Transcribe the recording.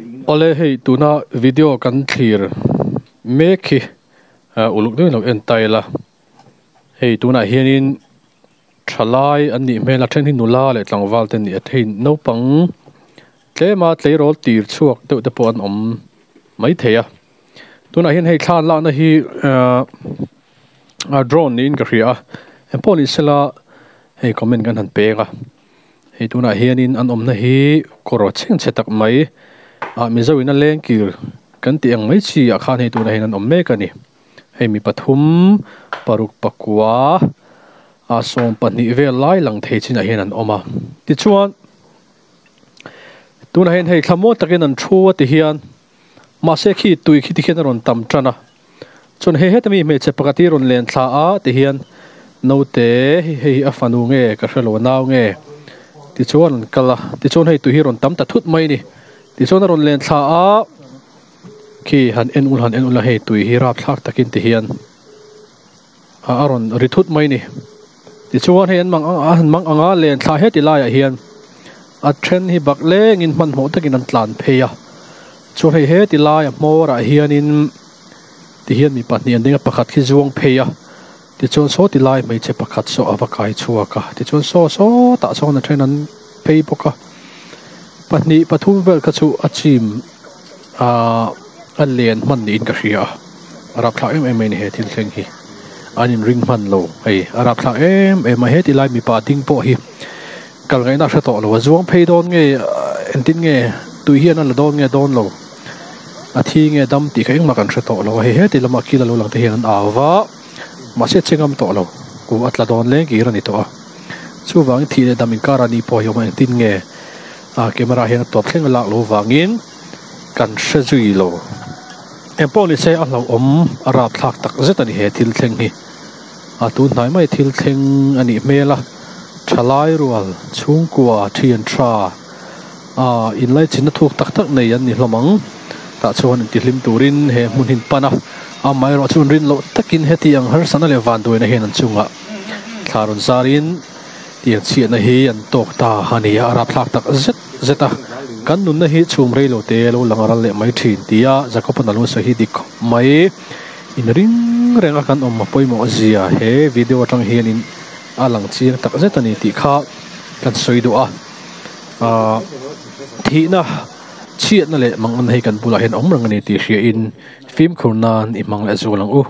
Awle hei tuna video kan thlir mek hi uluk deuhin lo en ta ila hei tunah hianin thalai an nih hmel a then hi nula leh tlangval te an ni a hei naupang tlema tleirawl tir chhuak deuh te pawh an awm maithei a tunah hian hei thla an lakna hi ahh drone niin ka hria a engpawh ni sela hei comment kan han peng a. Hei tunah hianin an awmna hi kawr chhengchhe tak mai ah mizo in a leng kir kan tih ang mai chi ah khan hei tunah hian an awm mek a ni. Hei mi pathum paruk pakua ah 12 vel lai lang thei chinah hian an awm a. Tichuan tunah hian hei thlamual takin an thu a ti hian mahse khi tui khi tikhian a rawn tam tan a. Chuan hei heta mi hmeichhe pakhat hi rawn len thla a tihian naute hei a fanu nge ka hrelo a nau nge tichuan an kal a tichuan hei tui hi rawn tam ta thut mai a ni tichuan a rawn len thla a khi han en ul han en ul a hei tui hi rapthlak takin tihian a rawn ri thut mai a ni tichuan hei an mang ang a han mang ang a len thla heti laiah hian a then hi bak lengin hmanhmawh takin an tlan phei a chuan hei heti laia hmawrah hianin. Tihian mi pahnih an ding a, pakhat khi zuang phei a, tichuan saw ti lai hmeichhe pakhat saw a va kai chhuak a, tichuan saw sawtah chuan a then an phei bawk a, pahnih pathum vel kha chu a chim ahh a len hman niin ka hria a, a rapthlak em em mai a ni he thil thleng hi, an inring hman lo hei a rapthlak em em a, he ti lai mipa ding pawh hi kal ngaihna a hre tawh lo, a zuang phei dawn nge engtin nge tui hian a la dawn nge dawn lo. A thi nge dam tih kha engmah kan hre tawh lo a, hei heti lama kil a lo lang te hian an au va, mahse a che ngam tawh lo, kum a tla dawn leng kir a ni tawh a, chuvangin thih leh dam inkar a nih pawh hi awm a, engtin nge a camera hian a tawp thleng a lak loh vangin kan hre zui lo. Engpawh ni se a hlauhawm a rapthlak tak zet a ni he thil thleng hi, a tun hnai mai thil thleng a nih hmel a, thalai rual chhungkua thian tha. Aaa inlaichinna thuk tak tak nei an ni hlawm ang. Tah chuan intihlim turin he hmun hi an pan a, amaherawh chu an rin loh takin heti ang harsatna leh vanduaina hian an chungah thla rawn zarin tiang chhiatna hi an tawk ta a ni a, a rapthlak tak zet zet a. Kan nunna hi chhum rei lo te lo lang ral leh mai thin tia Jacob-a lo sawi hi dik khawp mai. Inring reng a kan awm a pawimawh zia he video atang hianin a lang chiang tak zet a ni tih kha kan sawi duh a. Ahh thihna chhiatna leh mang an hei kan bulah hian awm reng a ni tih hriain fimkhur nan i hmang leh zual ang u.